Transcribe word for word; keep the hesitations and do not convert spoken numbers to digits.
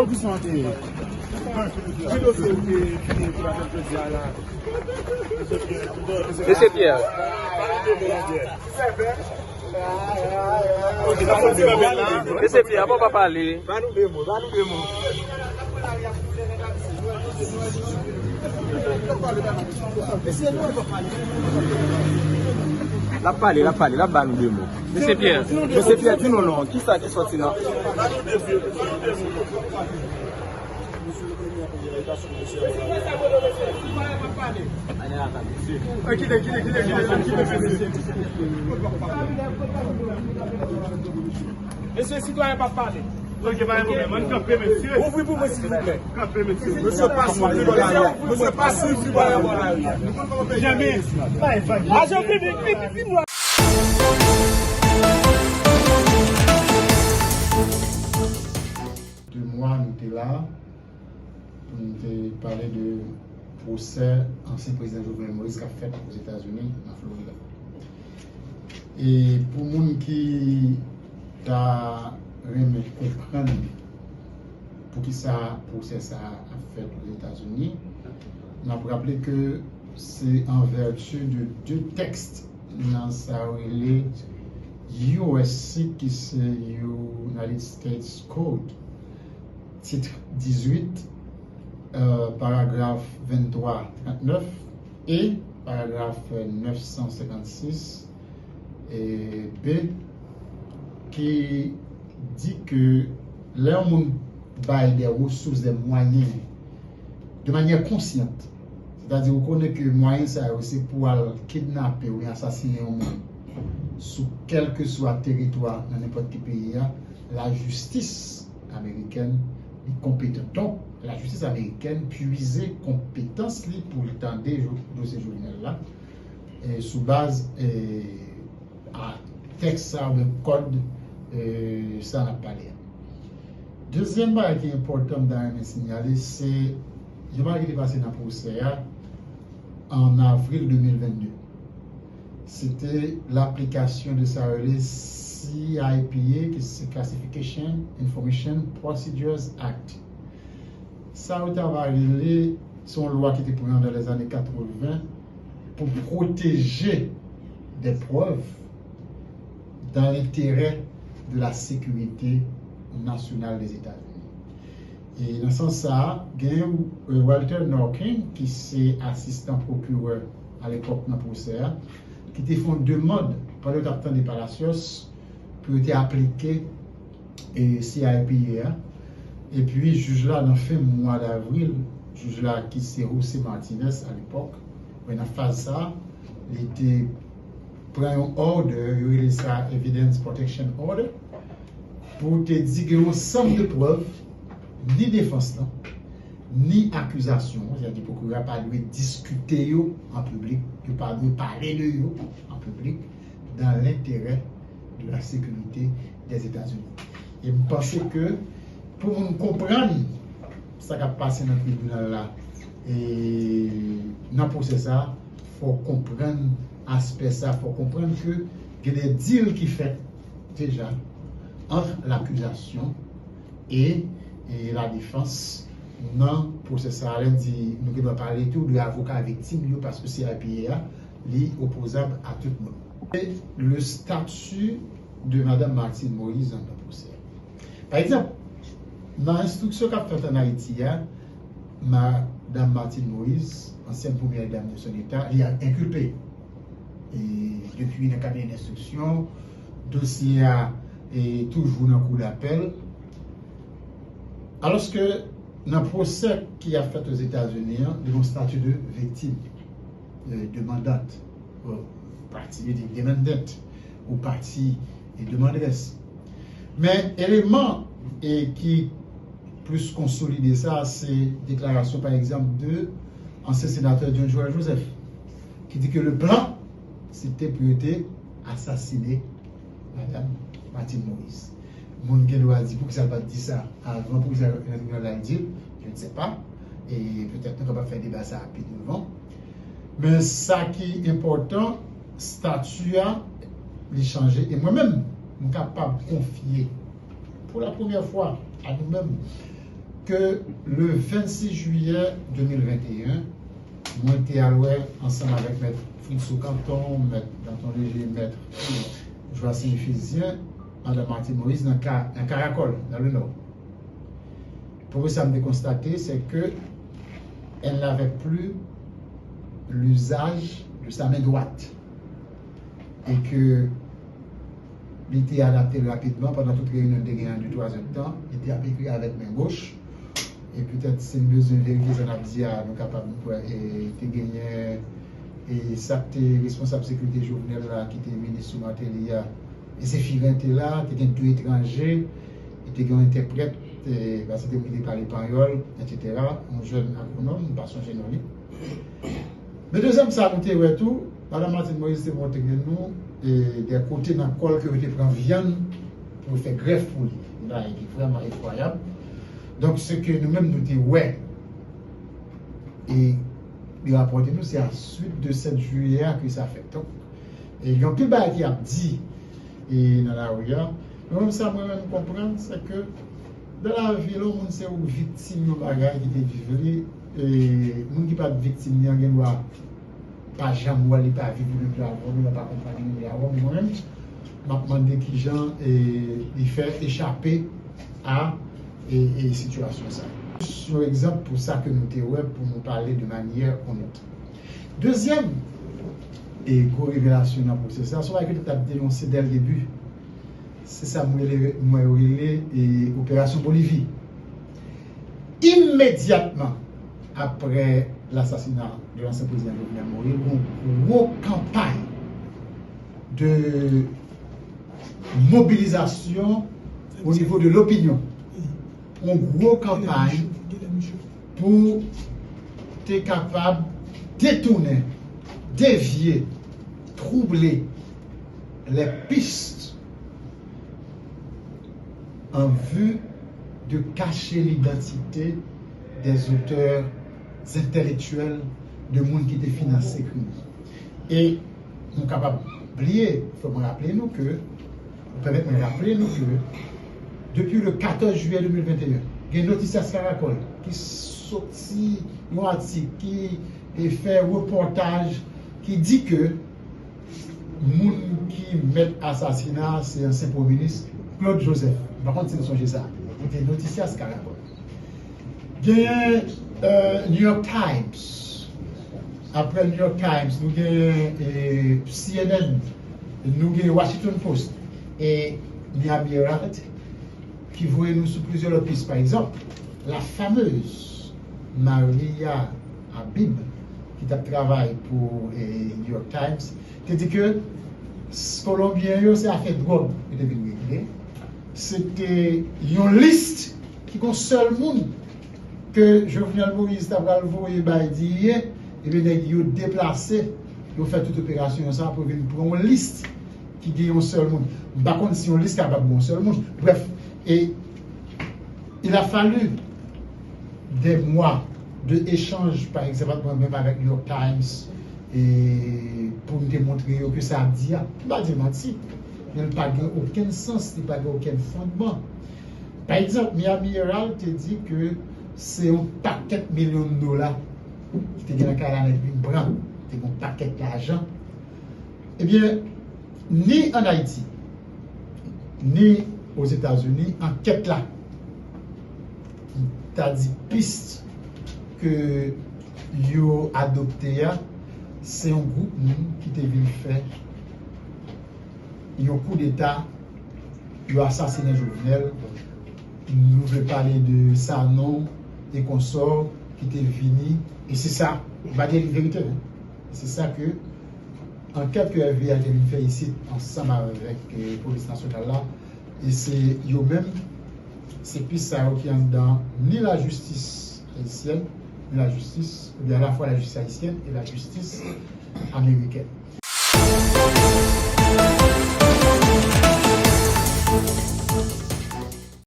Ki sa w te ye? Ki dosye w te fini pou laprès jodi a la? Mesye Pierre. Mesye Pierre, avan w pa pale. Ba nou de mo, ba nou de mo. L ap pale, l ap pale, l ap ba nou de mo. Mesye Pierre. Mesye Pierre, di nou non, kisa ki sòti nan? Mesye, sitwayen p ap pale. Ok, pa gen pwoblèm. Ann kanpe, mesye. Ouvri pou mwen, silvouplè. Kanpe, mesye. Mesye pa swiv li bò lari a. Mesye pa swiv li bò lari a. Janmen. Ajan piblik, piblik, piblik. De mwa, nou te la pou n te pale de pwosè ansyen prezidan Jovenel Moïse k ap fèt Ozetazini, nan Florida. E pou moun ki ta renmen konprann poukisa pwosè sa a ap fèt Ozetazini, n ap raple ke se an vèti de de tèks nan sa yo rele U S C, ki se United States Code, tit dizuit, euh, paragraf venntwa, trannèf e paragraf nèf san senkannsis, e B, ki di ke lè yon moun bay de resous, de mwayen, de manyè konsyant, sètadi ou konnen ke mwayen sa yo se pou al kidnape oubyen asasinen yon moun sou kèlkeswa teritwa nan nenpòt ki peyi a, lajistis amerikèn li konpetan. Donk, lajistis amerikèn pwize konpetans li pou l tande jo-, dosye Jovenel la, e sou baz, e, a tèks sa oubyen kòd, e, sa n ap pale a. Dezyèm bagay ki enpòtan m ta renmen sinyale, se yon bagay ki te pase nan pwosè a an avril de mil vennde. Se te laplikasyon de sa yo rele C I P A, ki se Classification Information Procedures Act. Sa yo ta va rele, se yon lwa ki te pran nan lèzane katreven pou pwoteje de prèv dans l'intérêt de la sécurité nationale des États-Unis. E nan sans sa a, gen, euh, Walter Norkin, ki se asistan pwokirè alepòk nan pwosè a, ki te fè yon demann pandan yo t ap tande Palacios pou yo te aplike e C I P A a. Epi jij la, nan fen mwa davril, jij la ki se José Martinez alepòk, men nan faz sa a, li te pran yon order, yo rele sa Evidence Protection Order, pou te di gen yon ansanm de prèv, ni defans lan, ni akizasyon an, sètadi pwokirè a pa dwe diskite yo an piblik, yo pa dwe pale de yo an piblik, dans l'intérêt de la sécurité des États-Unis. E m panse ke pou moun konprann sa k ap pase nan tribinal la, e nan pwosè sa, fò w konprann aspè sa, fò w konprann ke gen de deal ki fèt deja ant lakizasyon e, e ladefans nan pwosè sa. Lè n di, nou gen dwa pale tou de avoka viktim yo, paske C I P A a, li opozab a tout moun. E le statut de Madame Martine Moïse anndan pwosè a. Pa egzanp, nan enstriksyon k ap fèt ann Ayiti a, Madame Martine Moïse, ancienne première dame de son état, li enkilpe. E depi nan kabinè enstriksyon, dosye a e toujou nan kou dapèl. Alòske nan pwosè ki ap fèt Ozetazini an, li gen yon stati de viktim, e, demandant, bon, pati yo di demandant, ou pati e demandrès. Men eleman e ki plis konsolide sa, se deklarasyon, pa egzanp, de ansyen senatè John Joël Joseph, ki di ke le plan, se te pou yo te asasine Madam Martine Moïse. Moun gen dwa di, poukisa l pa t di sa avan, poukisa nan tribinal la l di l, je ne sais pas. E petèt nou kapab fè deba sa a pi devan. Men sa ki enpòtan, stati a, li chanje. E mwen menm, m kapab konfye, pou la premyè fwa, a nou menm, Ke le vennsis jiyè de mil venteyen, mwen te al wè ansanm avèk mèt Fritz Ocanton, mèt Danton Léger, mèt Joachim Ephésien, madan Martine Moïse nan ka, nan Karakòl, dans le Nord. Premye sa m te konstate, c'est que elle n'avait plus l'usage de sa main droite. E ke li te adapte l rapidman, pandan tout reyinyon n te gen an de twa zèdtan, li te ap ekri avèk men goch. E petèt, si n bezwen verifye sa n ap di a, nou kapab wè, e, te genyen, e, sa k te responsab sekirite Jovenel la, ki te minis sou Martelly a, e Zéphirin te la, te gen de etranje, e te gen yon entèprèt, e, paske te moun ki te pale panyòl, etsetera, yon jèn agwonòm, m pa sonje non li. Men dezyèm sa nou te wè tou, madan Martine Moïse te montre nou, e, de kote nan kò l ke yo te pran vyann pou yo fè grèf pou li. Yon bagay ki vrèman enfwayab. Donk, se ke nou menm nou te wè, e li rapòte nou, se a swit de sèt jiyè a ke sa fèt. Donk, e gen anpil bagay ki ap di, e nan lari a. Mwen menm, sa mwen menm konprann, se ke dans la vie, lè yon moun se yon viktim yon bagay ki te viv li, e moun ki pa t viktim li an gen dwa pa janm wè l, li pa viv li menm jan avè w, li pa konprann li menm jan avè w. Men mwen menm, m ap mande kijan, e, li fè echape a, e, e sitiyasyon sa. Yon egzanp pou sa ke nou te wè, pou nou pale de manyè onèt. Dezyèm, e, gwo revelasyon nan pwosè sa, se yon bagay ke nou t ap denonse dès le début. Se sa m rele, mwen rele, e, Operasyon Bolivi. Imedyatman apre lasasina de lansyen prezidan Jovenel Moïse, yon gwo kanpay de mobilizasyon o nivo de lopinyon. Yon gwo kanpay pou te kapab detounen, devye, twouble les pistes en vue de cacher l'identité des auteurs intellectuels, de moun ki te finanse krim nan. E nou kapab bliye, fò mwen raple nou ke, ou pèmèt mwen raple nou ke, depi le katòz jiyè de mil venteyen, gen Noticias Caracol ki soti yon atik, ki, e, fè repòtaj, ki di ke moun ki mèt asasina a se ansyen premye minis Claude Joseph. M pa konn si nou sonje sa. Li te Noticias Caracol. Genyen, e, New York Times. Apre New York Times, nou genyen, e, C N N, nou genyen Washington Post e Miami Herald ki voye nou sou plizyè lòt pis. Pa egzanp, la fameuse Maria Habib, ki t ap travay pou, e, New York Times, te di ke s-, Kolonbyen yo, se afè dwòg yo te vin regle. Se te yon lis ki gon sèl moun ke Jovenel Moïse ta pral voye bay D E A, ebyen, nèg yo deplase, yo fè tout operasyon sa pou vin pran yon lis ki gen yon sèl moun. M pa konn si yon lis kapab gen yon sèl moun. Brèf, e il a fallu des mois de échange, pa egzanp, ant mwen menm avèk New York Times, e pou m te montre yo ke sa ap di a, m pa di manti, men l pa gen okenn sans, li pa gen okenn fondman. Pa egzanp, Miami Herald te di ke se yon pakèt milyon dola ki te gen nan kay la, nèg vin pran, te gen yon pakèt lajan. Ebyen, ni ann Ayiti, ni Ozetazini, ankèt la, m ta di pis ke yo adopte a, se yon gwoup moun ki te vin fè yon koudeta, yo asasinen Jovenel. Nou vle pale de Sanon e konsò ki te vini, e se sa, m pa di li verite, wi. Se sa ke ankèt ke F B I te vin fè isit ansanm avèk, e, polis nasyonal la, e se yo menm, se pis sa yo ki anndan ni lajistis ayisyèn, ni lajistis, oubyen alafwa lajistis ayisyèn e lajistis amerikèn.